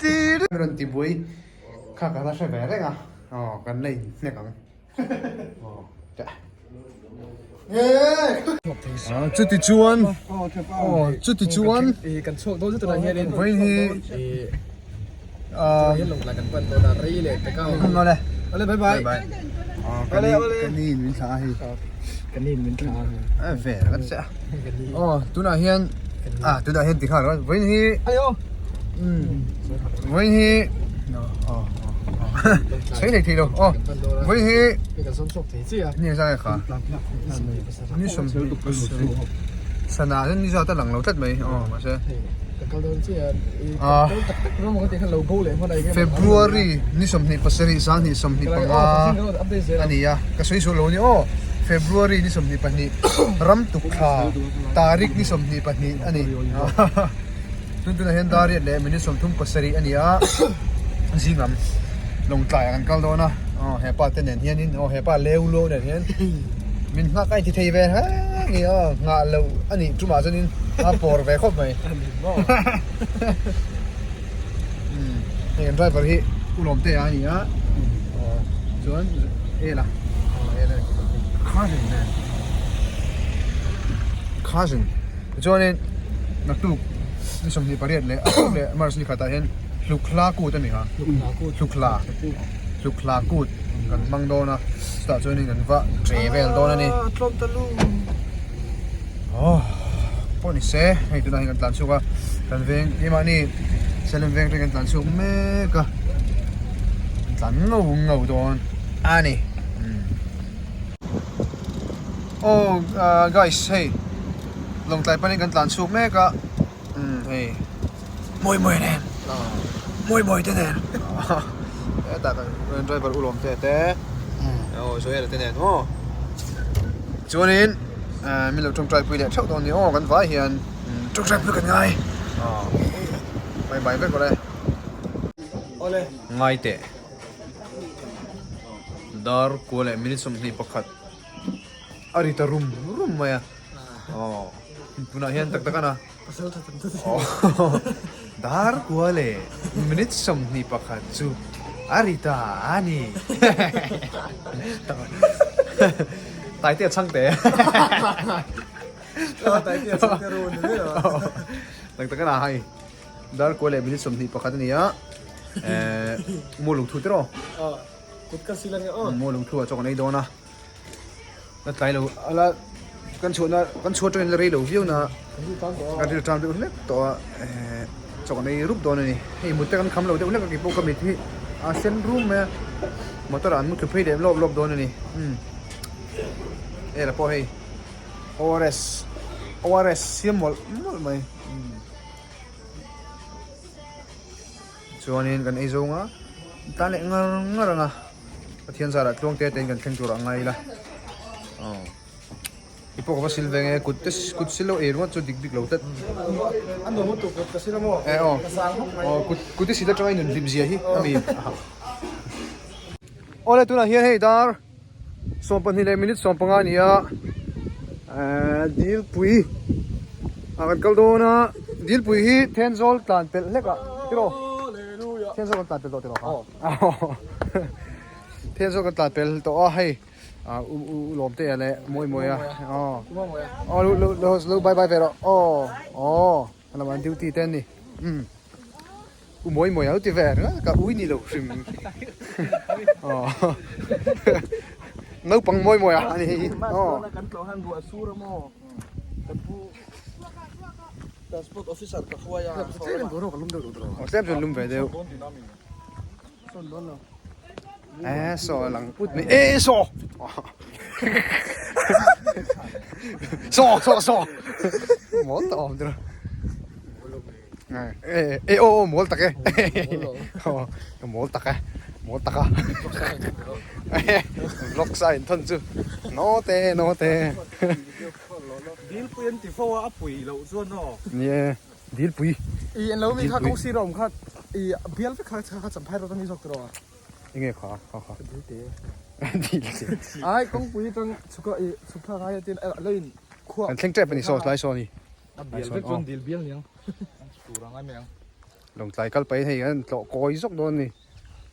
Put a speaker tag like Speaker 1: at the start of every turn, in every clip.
Speaker 1: Ti rawn ti buai kha ka la hre ve reng a aw kan la in hnek ang aw chuti chuan aw chuti chuan
Speaker 2: kan chhuak dawn zet hian
Speaker 1: vawiin hi
Speaker 2: ah hian lawngtlai kan pan dawn a rei leh tak a
Speaker 1: awle
Speaker 2: awle bye bye
Speaker 1: bye bye ka ni in min thlah a hei
Speaker 2: ka ni in min thlah
Speaker 1: a ve ringawt che a aw tunah hian ah tunah hian tikhan ringawt vawiin hi
Speaker 2: ayo
Speaker 1: vawiin hi aw sawi thei thei lo aw vawiin hi ni zan e kha ni sawmhnih pasarih sana hian ni zat a lang lo tlat mai aw mahse ah February ni 27 sanghnih 25 a ni a ka sawi sual lo a ni aw February ni 22 ram tuk thla tarik ni 22 a ni tun tunah hian dar riat leh minute 37 a ni a zinglam lawngtlai ah kan kal dawn a aw hepa te nen hianin aw hepa leu lo nen hian min nghak a inti thei ve hle a ni aw nghah loh a nih tumah chuanin a pawr ve khawp mai hei kan driver hi u lawmte a ni a aw chuan ela aw ela cousin nen cousin tichuanin naktuk ni 28 leh a tuk leh March ni khatah hian Hlukhla kut a ni kha Hlukhla Hlukhla kut kan hmang dawn a chutah chuanin kan va tre vel dawn a ni aw pawh ni se hei tunah hian kan tlan chhuak a kan veng keimahni Salem veng te kan tlan chhuak mek a kan tlan ngau ngau dawn a ni aw guys hei Lawngtlai panin kan tlan chhuak mek a. Umm hei mawi mawi nen mawi mawi te nen hetah kan driver u lawm te te aw Joel te nen maw chuanin min lo tawngtai pui leh theuh dawn ni aw kan vai hian tawngtai pui kan ngai aw bye bye vek awle ngai teh dar kua leh minute 21 a ri ta rum rum mai a. Aw tunah hian tak tak a na. Dar kua leh minute 21 chu a ri ta a ni. Taite a chhang teh.
Speaker 2: Taite a chhang teh ru ni mai lo.
Speaker 1: Tak tak a na hei. Dar kua leh minute 21 a ni a. Mu lungthu te rawh.
Speaker 2: Kut ka sil a nia aw.
Speaker 1: Mu lungthu ah chaw kan ei dawn a. La tlai lo a la kan chhuahna kan chhuah atangin la rei lo viau na kan ril tan deuh hlek tawh a ehh chaw kan ei rup dawn a ni hei mut te kan kham lo deuh hlek a keipawh ka mit hi a sen rum mai a motor ah an mu thlu phei leh lawp lawp dawn a ni umm hei lah pawh hei ORS ORS siam mawlh mawlh mai umm chuanin kan ei zawng a tan leh ngar ngar ang a. Pathian zarah tluang te tein kan thleng tur a ngai ila aw i pawh ka va sil ve nge kut te kut sil lo ei ringawt chu dik bik lo tlat
Speaker 2: a nuam lutuk kut ka sil a maw
Speaker 1: e aw
Speaker 2: ka sang hawk mai
Speaker 1: aw kut kut i sil atanga i nun hlim zia hi a mi awle tunah hian hei dar 12 leh minute 15 a ni a ehh dilpui ah kan kal dawn a dilpui hi Thenzawl tlan pelh hlek ah tiraw Thenzawl kan tlan pelh tawh tiraw kha. Thil chu kan tlan pel tawh a hei u u lawm te leh mawi mawi a aw aw lu lu lu bye bye ve rawh aw aw a lamah duty te an ni umm u mawi mawi a lo ti ve ringawt ka ui ni lo hrim aw naupang mawi mawi a ani hei hi aw aw tlem chuan lum ve deuh. Eh saw lang put mai eh saw saw saw saw mawl tak awm tira eh eh aw aw mawl tak e aw mawl tak e mawl tak a vlog sa in thawn chu no te no te
Speaker 2: dil pui an ti fo a a pui loh chuan aw
Speaker 1: ni e Dilpui.
Speaker 2: I en lo mi kha kawng sir a awm kha i bial vek kha kha champhai rawt a ni zawk tiraw a.
Speaker 1: Enge kha kha kha.
Speaker 2: Dilte.
Speaker 1: Dilte.
Speaker 2: Ai kawngpui atang chhuk a i chhuk thlak ai a tin a lo in khuah.
Speaker 1: Kan thleng tep a ni saw tlai saw a ni.
Speaker 2: A bial vek chuan dil bial niang. Tur a ngai mai ang.
Speaker 1: Lawngtlai kal pahin hei an tlawh kawi zawk dawn a ni.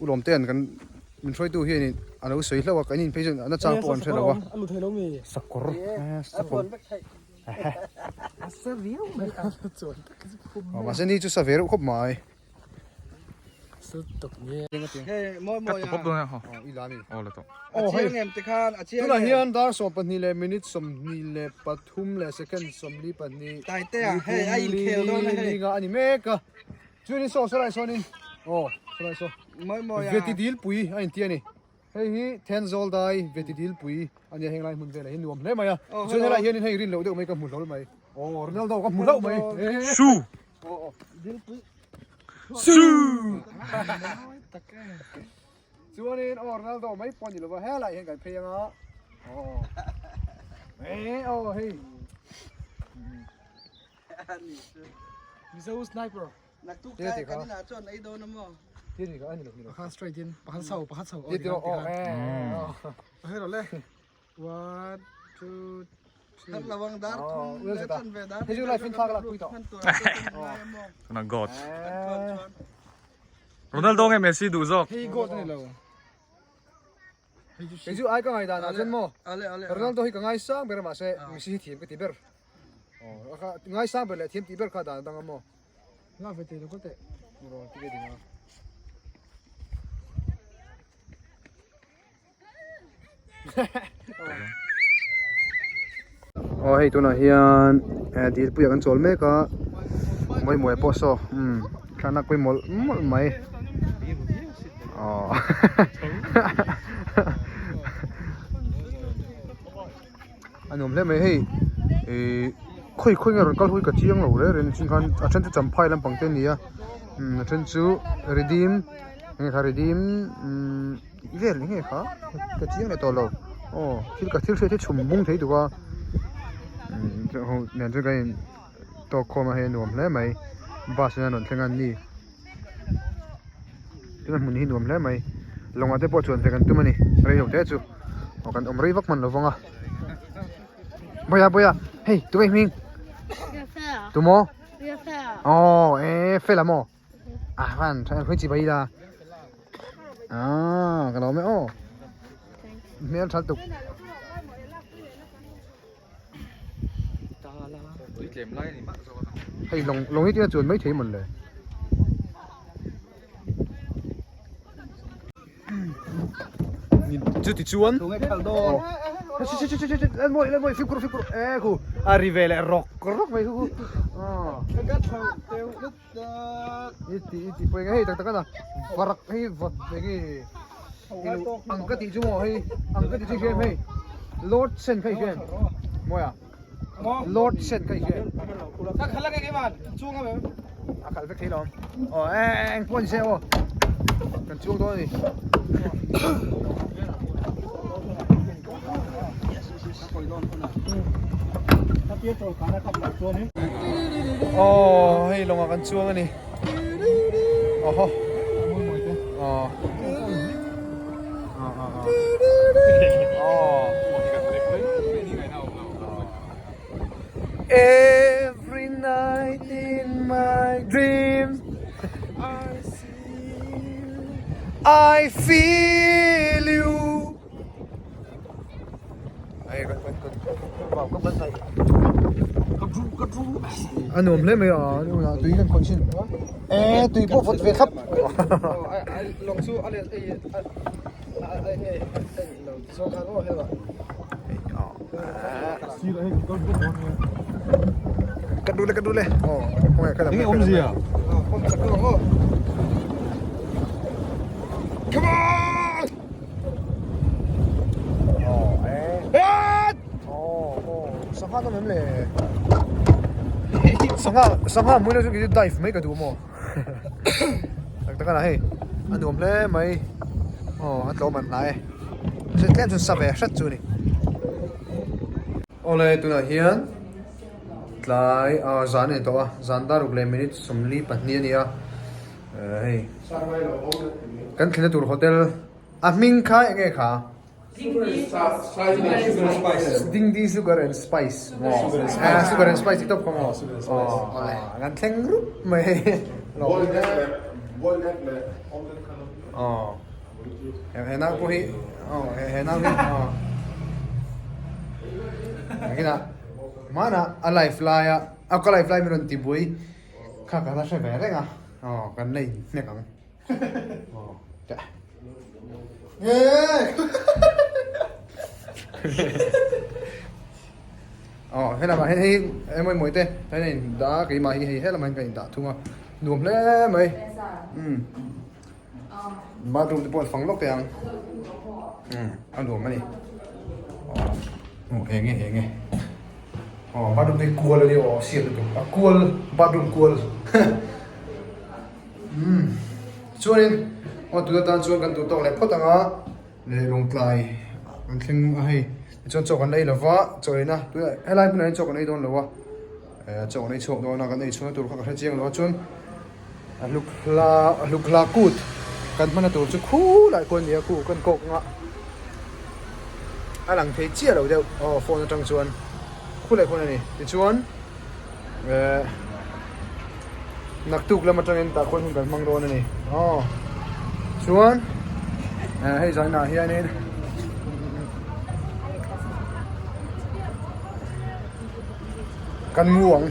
Speaker 1: U Lawmtea'n kan min hruaitu hianin a lo sawi hlauh a, kan in phei chuan a nachang pawh an hre lo a. Sakawr sakawr mahse ni chu sa ve reuh khawp mai. Tunah hian dar 12 leh minute 23 leh second 42 li nga a ni mek a. Chuanin saw sawlai sawnin aw sawlai saw veti dil pui a inti a ni. Hei hi Thenzawl dai veti dil pui a nia heng lai hmun velah hian nuam hle mai a. Chuan helai hianin hei rin loh deuh mai ka hmu hlawl mai. Aw Ronaldo ka hmu hlauh mai.
Speaker 3: Su! Su!
Speaker 1: Chuanin aw Ronaldo mai pawh a ni lova helai hian kan phei anga aw aw hei.
Speaker 2: Mizo sniper.
Speaker 4: Naktuk tlai kan inah chuan ei dawn a maw?
Speaker 2: Pakhat straight in pakhat chho pakhat chho aw tikhan tikhan. Hei rawh le. One two three.
Speaker 4: Khat lo ang dar thum le chan ve dar.
Speaker 1: Hei chu live in thla ka lak pui tawh.
Speaker 3: Tuna God. Ronaldo nge Messi duh zawk?
Speaker 2: Hei God a ni lo.
Speaker 1: Kei chu ai ka ngai dan ah chuan maw Ronaldo hi ka ngai sang ber a mahse Messi hi thiam ka ti ber ngai sang ber leh thiam tih ber kha dan a dang a maw
Speaker 2: Nga ve teh lo ka teh
Speaker 1: Rawn ti ve ding a. Aw hei tunah hian dilpuiah kan chawl mek a mawi mawi pawh saw umm thlalak pawh mawlh mawlh mai aw a nuam hle mai hei ihh khawi khawi nge rawn kal hawi ka chiang lo reng reng chin khan a then chu champhai lampang te a ni a umm a then chu redeem enge kha redeem umm. Vel eng nge kha ka chiang leh tawh lo aw thil ka thil hriat hi chhum bung thei duh a umm ho nen chuan kan in tawk khawm a hei a nuam hle mai bus in a rawn thleng a ni tuna hmun hi nuam hle mai lawngah te pawh chuan ve kan tum a ni rei lo te chu aw kan awm rei vak hman lo vang a Bawiha bawiha hei tunge i hming tumaw aw e fel a maw. A van tha em chi bai la ah ka lo me aw hmel tha tuk hei lawng lawng hi tina chuan mai thei mawn le Chuti chuan e khu a ri ve leh rawk rawk mai khu i ti i ti pawh hei tak tak a varak hei vat enge ang ka tih chu maw hei ang ka tih chu hian hei lord sen kha i hria em mawi a lord sen kha i hria em A kal vek thei lo. Aw eng pawh ni se aw. Kan chuang dawn a ni. Aw hei lawngah kan chuang a ni. Awhaw. Aw. Aw. Every night in my dreams
Speaker 2: I see you
Speaker 1: I feel you Ai kan kan kan Wow kan ban thai A nuam hle mai a a tui kan khawih sin e tui pawh vawt ve thlap
Speaker 2: Lawng chu a let ei a a nge
Speaker 1: Ka duh le ka duh le aw khawnge ka
Speaker 3: Enge awmzia?
Speaker 1: Come on! Aw eh aw aw sangha nawm em le sangha sangha hmuh ila chu kei chu dive mai ka duh maw Tak tak a hei a nuam hle mai aw a tlawm an hnai e tlem chu sa ve hret chu a ni awle tunah hian tlai ah zan a ni tawh a zan dar ruk leh minute 42 a ni a eh hei kan thlenna tur hotel a hming kha eng nge kha. Dingdi sugar and spice maw sugar and spice tih tawp kha maw aw kan thleng rup mai aw he nau pawh hi aw he nau hi aw engin ah hmanah a life laia a ka life lai min rawn ti buai kha ka la hre ve reng a aw kan la in hnek ang. Aw helamah hian hei he mawi mawi te hei a in dah a keimah hi hei helamah hian ka in dah thung a nuam hle mai umm bathroom te pawh an fang lawk thei ang umm a nuam a ni aw eng nge eng nge aw bathroom te hi kual a nia aw siam lutuk a kual bathroom kual. Umm chuanin aw tuna tan chuan kan duh tawk leh phawt ang a leh lawngtlai an thleng a hei tichuan chaw kan ei lo va chaw eina tunah helai hmunah hian chaw kan ei dawn lo a eh chaw kan ei chhuak dawn a kan ei chhuahna tur kha ka hre chiang lo a chuan a hluk hla a hluk hla kut kan hmanna tur chu khulai khuan a ni a khu kan kawk ang a a lang thei chiah lo deuh aw phone atang chuan khulai khuan a ni tichuan. Eh naktuk lam atangin tah khuan hun kan hmang dawn a ni aw chuan eh hei zainah hianin kan mu ang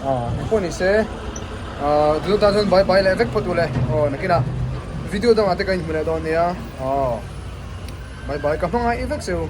Speaker 1: ah engpawh ni se ah tuna tan chuan bye bye leh vek phawt ule aw nakinah video dangah te ka inhmu leh dawn nia aw bye bye ka hmangaih vek che u.